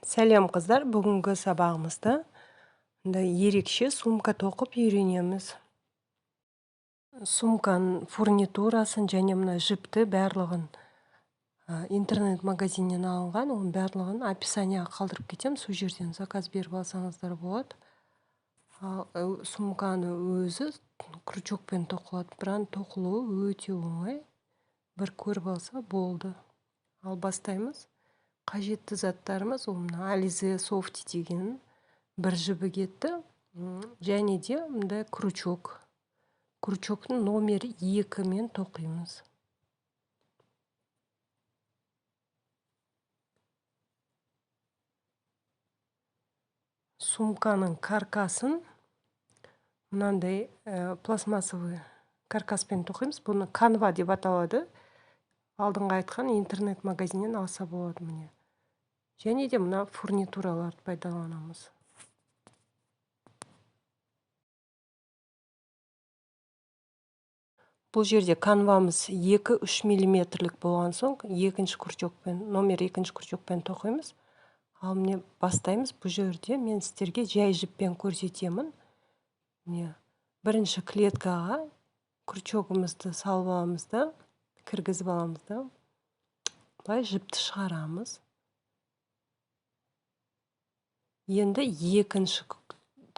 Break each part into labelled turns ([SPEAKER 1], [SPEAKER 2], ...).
[SPEAKER 1] Сәлем, қыздар! Бүгінгі сабағымызда мындай ерекше сумка тоқып үйренеміз. Сумканың фурнитурасын және мына жіпті барлығын интернет магазиннен алынған, оның барлығын описанияға қалдырып кетемін, сол жерден заказ беріп алсаңыздар болады. Ал сумканы өзі крючокпен тоқылады, бірақ тоқылуы өте оңай, бір көріп алса болды. Ал бастаймыз. Қажетті заттарымыз ол мына Alize Softy деген бір жібі кетті, және де мындай крючок. Крючоктың номер 2-мен тоқимыз. Сумканың каркасын мынандай пластмассовый каркаспен тоқимыз. Бұны канва деп аталады. Алдыңғы айтқан интернет магазиннен алса болады міне. Және де мына фурнитураларды пайдаланамыз. Бұл жерде канвамыз 2-3 миллиметрлік болған соң екінші крючокпен, номер екінші крючокпен тоқимыз. Ал міне бастаймыз. Бұл жерде мен сіздерге жай жіппен көрсетемін. Міне бірінші клеткаға крючогымызды салып аламыз да, кіргізіп аламыз да, былай жіпті шығарамыз. Енді екінші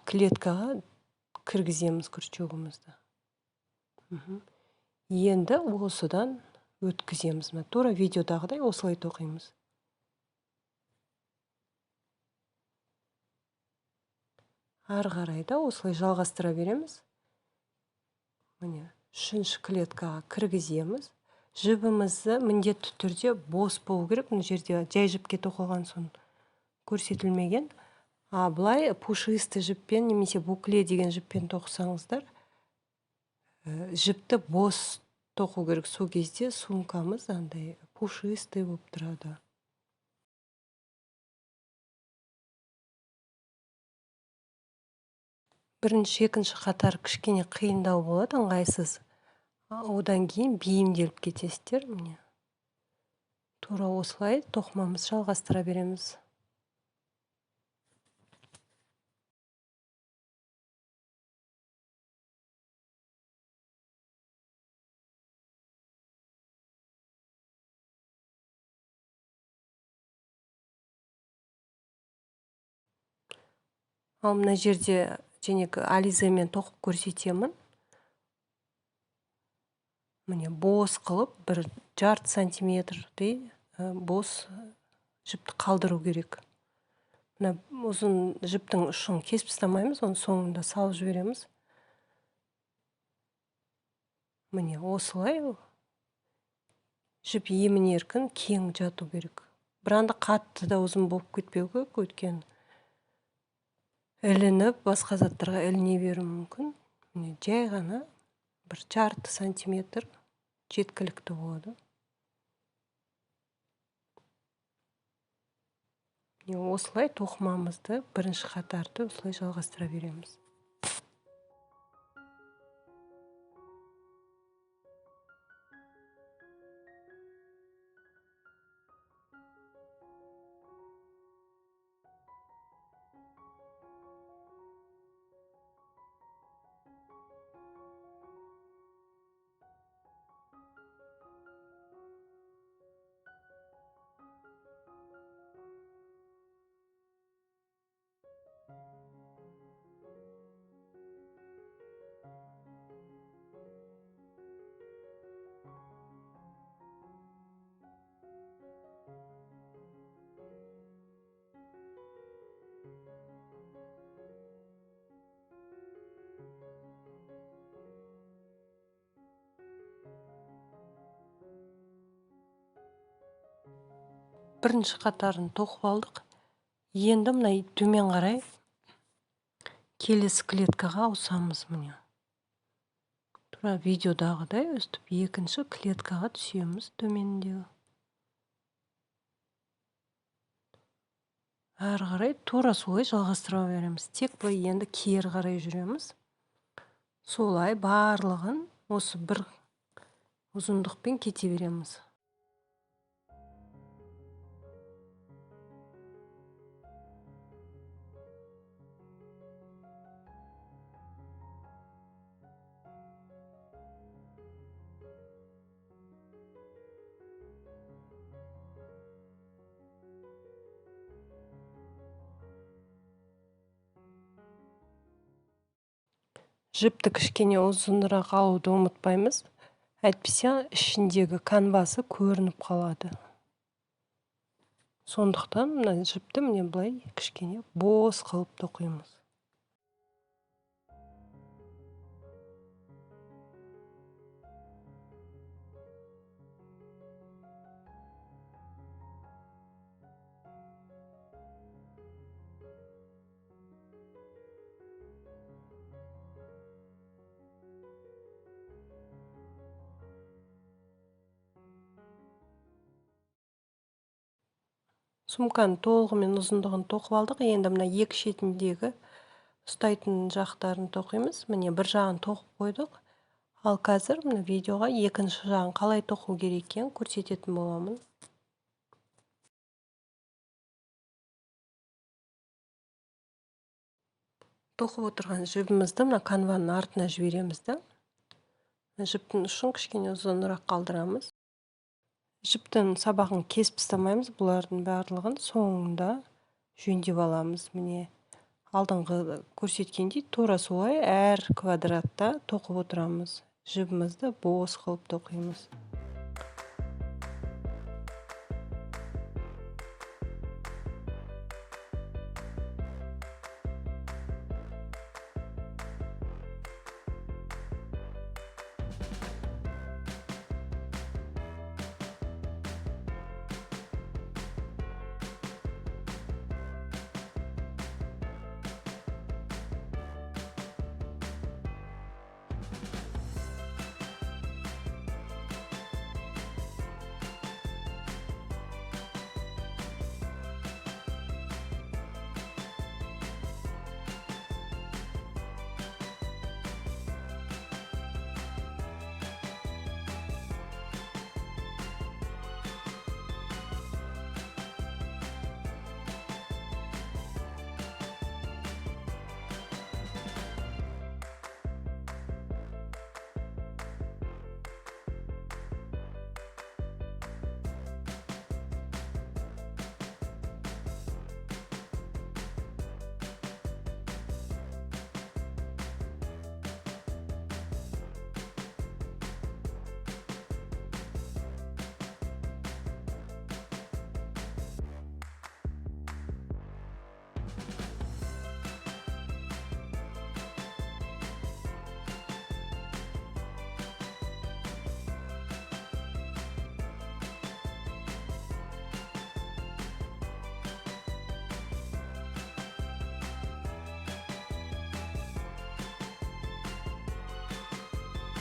[SPEAKER 1] клеткаға кіргіземіз крючогымызды. Енді осыдан өткіземіз. Мына тура видеодағыдай осылай тоқимыз. Ары қарай да осылай жалғастыра береміз. Міне үшінші клеткаға кіргіземіз. Жібімізді міндетті түрде бос болу керек. Мына жерде жай жіпке тоқылған соң көрсетілмеген. А былай пушистый жіппен немесе букле деген жіппен тоқысаңыздар, жіпті бос тоқу керек. Сол кезде сумкамыз андай пушистый болып тұрады. Бірінші, екінші қатар кішкене қиындау болады, ыңғайсыз. Одан кейін бейімделіп кетесіздер. Міне тура осылай тоқымамызды жалғастыра береміз. Ал мына жерде жәнегі Ализемен тоқып көрсетемін. Міне бос қылып бір жарты сантиметрдей бос жіпті қалдыру керек. Мына ұзын жіптің ұшын кесіп тастамаймыз, оны соңында салып жібереміз. Міне осылай жіп емін еркін кең жату керек. Бірақ да қатты да ұзын болып кетпеу керек, өйткені ілініп басқа заттарға іліне беруі мүмкін. Міне жай ғана бір жарты сантиметр жеткілікті болады. Міне осылай тоқымамызды бірінші қатарды осылай жалғастыра береміз. Бірінші қатарын тоқып алдық. Енді мына төмен қарай келесі клеткаға ауысамыз. Міне тура видеодағыдай өстіп екінші клеткаға түсеміз төмендегі. Әрі қарай тура солай жалғастыра береміз. Тек былай енді кері қарай жүреміз. Солай барлығын осы бір ұзындықпен кете береміз. Жіпті кішкене ұзынырақ алуды ұмытпаймыз, әйтпесе ішіндегі канвасы көрініп қалады. Сондықтан мына жіпті міне былай кішкене бос қылып тоқимыз. Сумканың толығымен ұзындығын тоқып алдық. Енді мына екі шетіндегі ұстайтын жақтарын тоқимыз. Міне бір жағын тоқып қойдық. Ал қазір мына видеоға екінші жағын қалай тоқу керек екенін көрсететін боламын. Тоқып отырған жібімізді мына канваның артына жібереміз да. Жіптің ұшын кішкене ұзынырақ қалдырамыз. Жіптің сабағын кесіп тастамаймыз, бұлардың барлығын соңында жөндеп аламыз. Міне алдыңғы көрсеткендей тура солай әр квадратта тоқып отырамыз. Жібімізді бос қылып тоқимыз.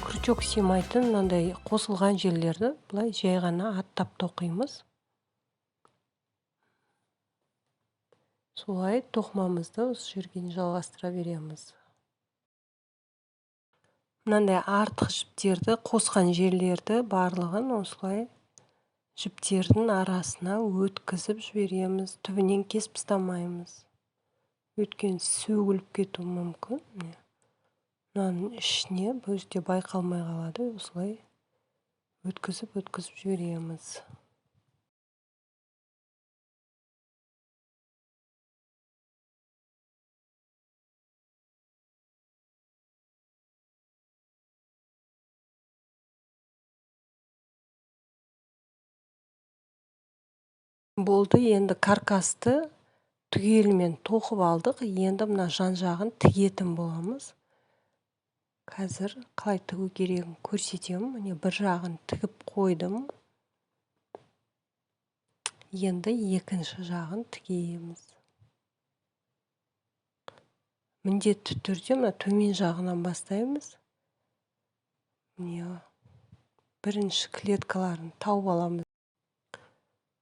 [SPEAKER 1] Крючок сыймайтын мынандай қосылған жерлерді былай жай ғана аттап тоқимыз. Солай тоқымамызды осы жерге жалғастыра береміз. Мынандай артық жіптерді, қосқан жерлерді барлығын осылай жіптердің арасына өткізіп жібереміз. Түбінен кесіп тастамаймыз. Өйткені сөгіліп кетуі мүмкін. Мынаның ішіне бұл жерде байқалмай қалады. Осылай өткізіп жібереміз. Болды, енді каркасты түгелімен тоқып алдық. Енді мына жан-жағын тігетін боламыз. Қазір қалай тігу керегін көрсетемін. Міне бір жағын тігіп қойдым. Енді екінші жағын тігеміз. Міндетті түрде мына төмен жағынан бастаймыз. Міне бірінші клеткаларын тауып аламыз.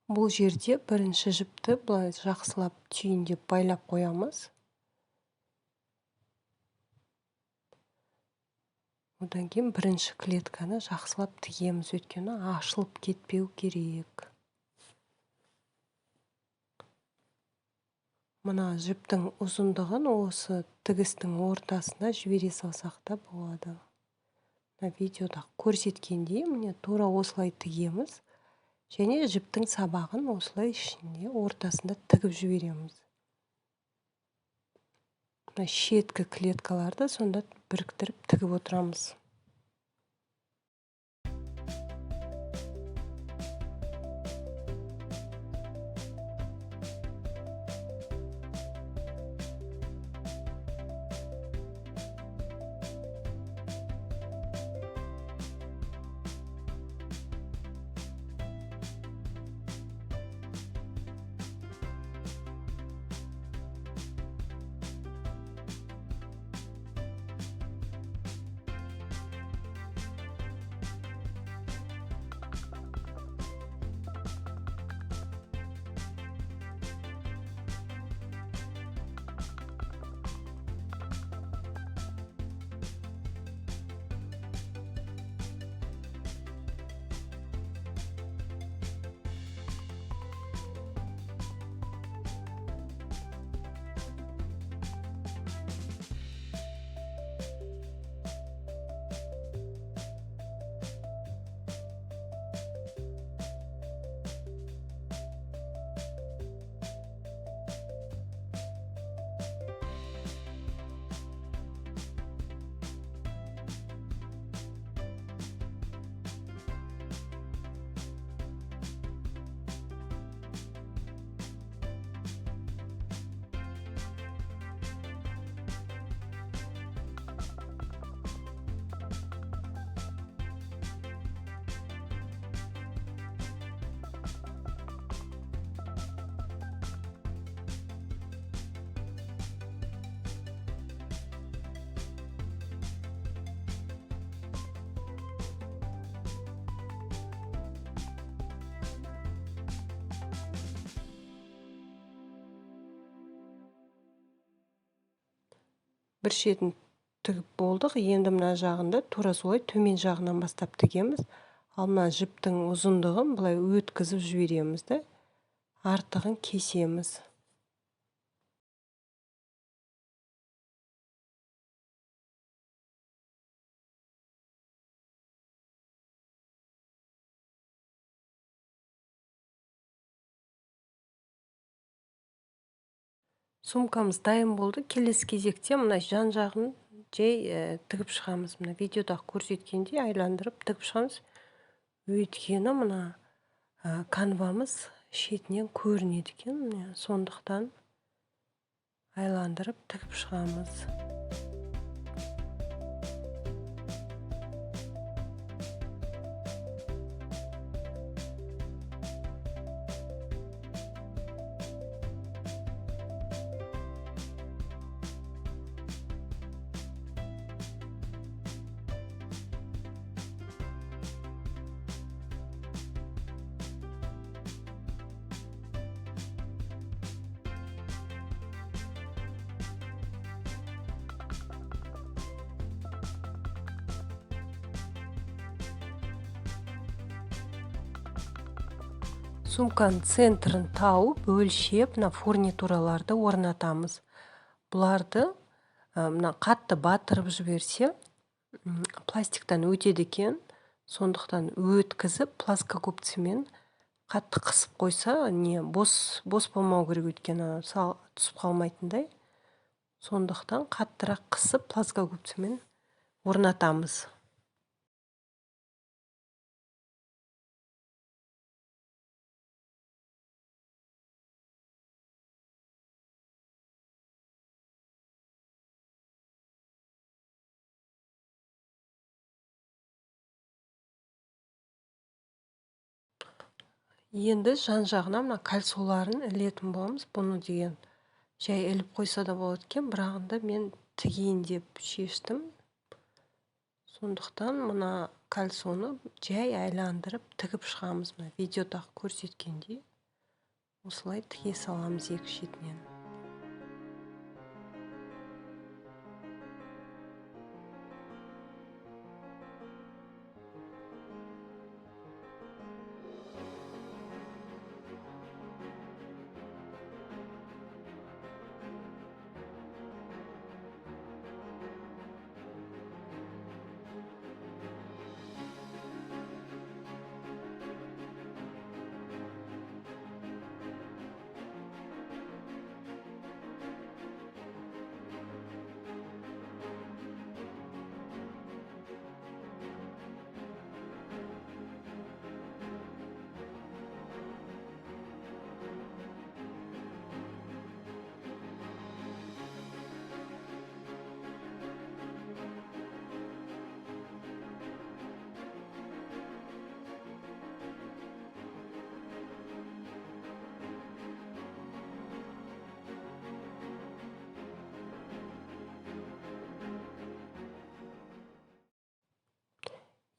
[SPEAKER 1] Бұл жерде бірінші жіпті былай жақсылап түйіндеп байлап қоямыз. Одан кейін бірінші клетканы жақсылап тігеміз, өйткені ашылып кетпеу керек. Мына жіптің ұзындығын осы тігістің ортасына жібере салсақ та болады. Мына видеода көрсеткендей, міне тура осылай тігеміз. Және жіптің сабағын осылай ішінде ортасында тігіп жібереміз. Мына шеткі клеткаларды сонда Біріктіріп тігіп отырамыз. Бір шетін тігіп болдық. Енді мына жағында тура солай төмен жағынан бастап тігеміз. Ал мына жіптің ұзындығын былай өткізіп жібереміз де, артығын кесеміз. Сумкамыз дайын болды. Келесі кезекте мына жан жағын жай тігіп шығамыз. Мына видеода көрсеткендей айландырып тігіп шығамыз. Өйткені мына канвамыз шетінен көрінеді екен. Міне, сондықтан айландырып тігіп шығамыз. Сумканың центрін тауып, өлшеп, мына фурнитураларды орнатамыз. Бұларды мына қатты батырып жіберсе, пластиктан өтеді екен. Сондықтан өткізіп, плоскогубцымен қатты қысып қойса, не бос болмау керек, өйткені түсіп қалмайтындай. Сондықтан қаттырақ қысып, плоскогубцымен орнатамыз. Енді жан-жағына мына кольцоларын ілетін боламыз. Бұны деген жай іліп қойса да болады екен, бірағында мен тігейін деп шештім. Сондықтан мына кольцоны жай айландырып тігіп шығамыз. Мына видеода көрсеткендей осылай тіге саламыз екі шетінен.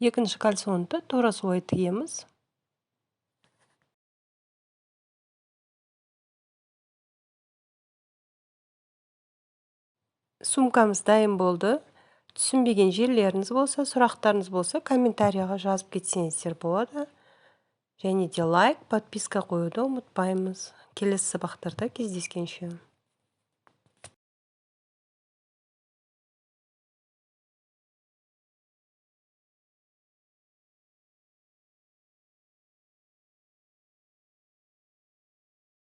[SPEAKER 1] Екінші кальсонды да тура солай тігеміз. Сумкамыз дайын болды. Түсінбеген жерлеріңіз болса, сұрақтарыңыз болса, комментарияға жазып кетсеңіздер болады. Және де лайк, подписка қоюды ұмытпаймыз. Келесі сабақтарда кездескенше.